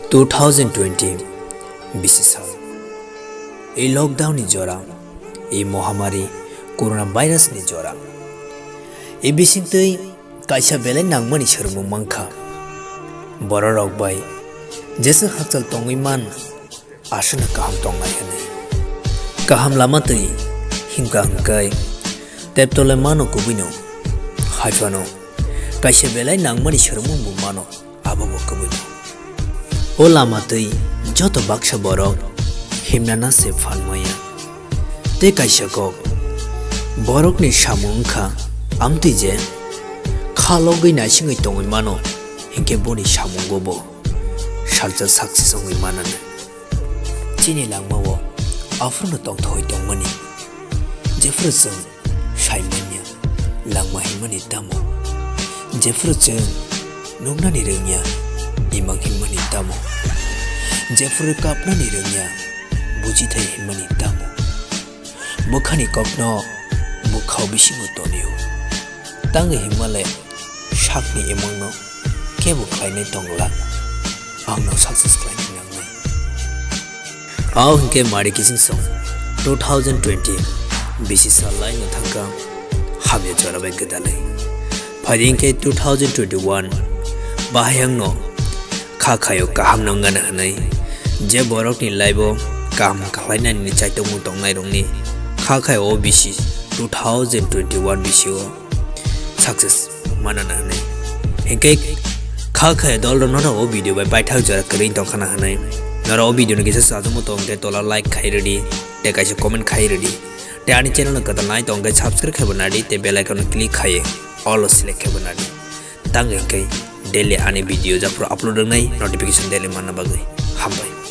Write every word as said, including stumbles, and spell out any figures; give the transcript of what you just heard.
Two thousand twenty bisi sal. I lockdown ni jora, i mohamari corona virus ni jora. I bisingtwi kaisa belai nangmani swrwngmung mankha. Bororok bai jesa hakchal tongwi man, aswkno kaham tongnai hwnwi. Kaham lama twi himkha hwnkhe teptole mano kubuino. Haiphano kaisa belai nangmani swrwngmung bo mano. Abo bo kwbui. O lama twi joto baksa borok himnana se phan maya. Tei kaisa kok, borokni samung wngkha amtwi je kha logwi naisingwi tongwi mano, hinkhe boni samungo bo salsa success wngwi mananai. Chini langmao aphuru no tongthogwi tongmani, jephuru chwng sai manya langma hinmani tamo? Jephuru chwng nuknani rwngya imang hinmani tamo? Jephuru kapnani rwngya bujithai hinmani tamo? Bwkhani kokno bwkhao bisingo tonio. Tangwi hinmale sakni imangno kebo khlainai tongla, angno success khlainai nangnai. Ao hinkhe mari kising song two thousand twenty bisi sal laino thangkha hamya jora bai gwdalwi. Phai hinkhe two thousand twenty-one bahai angno kha khaio kaham no wngana hwnwi, je borokni life o kaham khlainani chaitokmung tongnairokni kha khaio o bisi two thousand twenty-one bisio success manana hwnwi. Hinkhe kha khaio dol rok norok o video bai paithak jora kwrwi tongkhana hwnwi. Norok o video no kisa sajagmo tongkhe tola like khai rwdi, tei kaisa comment khai rwdi. Tei ani channel no kwtal nai tongkhe subscribe khaibo nadi tei bell icon no click khaiwi all o select khaibo nadi. Tang hinkhe daily ani video japhuru upload wngnai notification daily manna bagwi. Hambai.